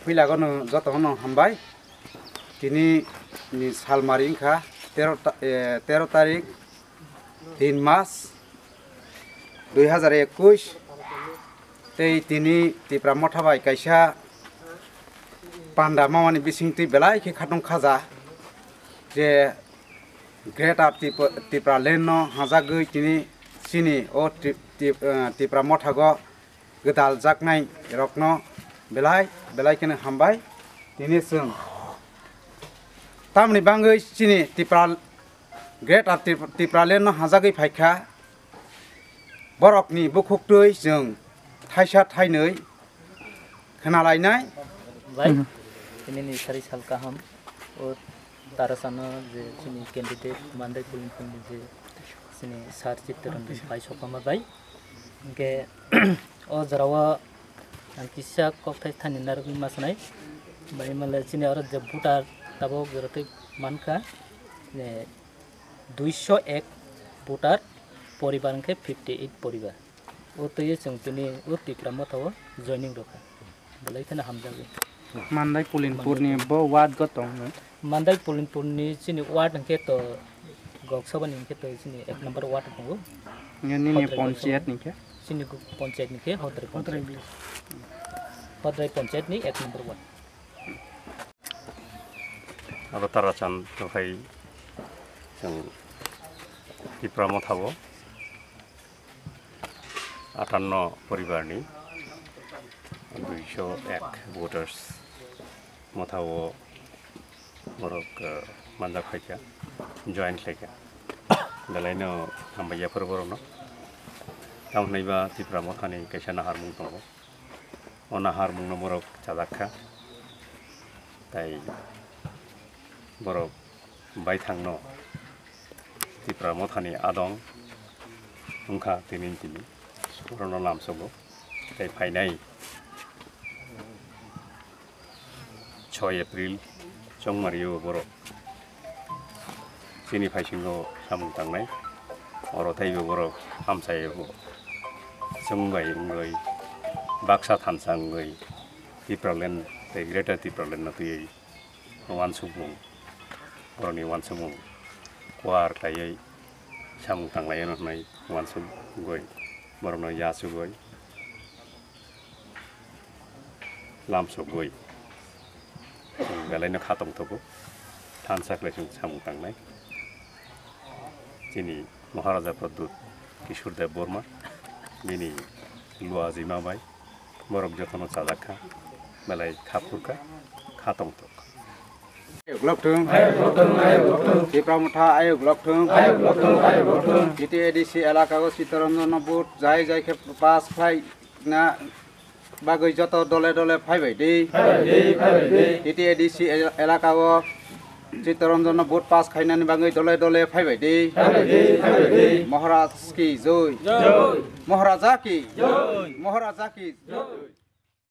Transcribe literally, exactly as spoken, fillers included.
Puila gono jotono hambai. Tini ni salmari wngkha tero ta-, eh, tero tarik tin mas dui hazar ekush. Tei tini Tipra Motha bai kaisa panda mamani bisingtwi belai khe khatong khaja je Greater Tip-, Tipraland no hajagwi tini chini o Tip-, Tip-, eh, Tipra Motha go gwdal jaknai rokno belai belai kheno hambai. Tini chwng tamni bangwi chini Tipra, Greater Tip-, Tipraland no hajagwi phaikha, borokni bukhuktwi chwng thaisa thainwi khwnalainai. Bai, tini ni sari sal kaham, o tarasano je chini candidate Mandai Pulinpur ni je chini sir Chittaranjan bai sokama bai. Hingke o jorao ang kisa kokthai thani narwgwi ma sanai. Bai male chini oro je voter tabok jora twi mankha, je duiso ek voter, poribar hingke fifty eight poribar. O twi chwng tini o Tipra Motha o joining rwkha. Belai kheno hamjagwi. Mandai Pulinpur ni bo ward go tong no? Mandai Pulinpur ni chini ward hwnkhe to Gok Sabha ni hwnkhe to chini ek number ward tongo. Nini Hodrai ponchayat Gok Sabha ni khe? Chini gu-, ponchayat ni khe Hodrai Hodrai ponchayat. Village. Hodrai ponchayat ni ek number ward. Abo Tarachan to hai chwng Tipra Motha bo. Atanno poribarni duiso ek voters Motha o borok, eh, manjak phaikha, join khlaikha. Belaino hambai yaphar borokno. Tamo hwnwi ba Tipra Mothani kaisa naharmung tongo. O naharmungno borok chajakha. Tai borok baithangno Tipra Mothani adong wngkha tini tini, borokno lamsogo. Tai phainai soi April chongmario borok chini phaisingo samung tangnai. Oro teibo borok amchaio chwng bai wngwi baksa thansa wngwi Tipraland tei Greater Tipraland no twiwi uansukmung, borokni uansukmung kuar khlaiwi samung tanglaio hwnwi uansukgwi, borokno yachugwi, lamsogwi, chwng belaino kha tongthogo, thansa khlai chwng samung tangnai. Chini Maharaja Pradyut Kishore Deb Borma, bini lua jima bai, borok jotono chajak kha, belai kha phur kha, kha tongthok. Ayok lok thung. Tipra Motha ayok lok thung. T T A D C elaka o Chittaranjan no vote jai jai khe pass khlai na bagwi joto dole dole phaibai di. T T A D C el-, elaka o Chittaranjan no vote pass khainani bagwi dole dole phaibai di. Maharaj ki joi. Maharaja ki. Maharaja ki.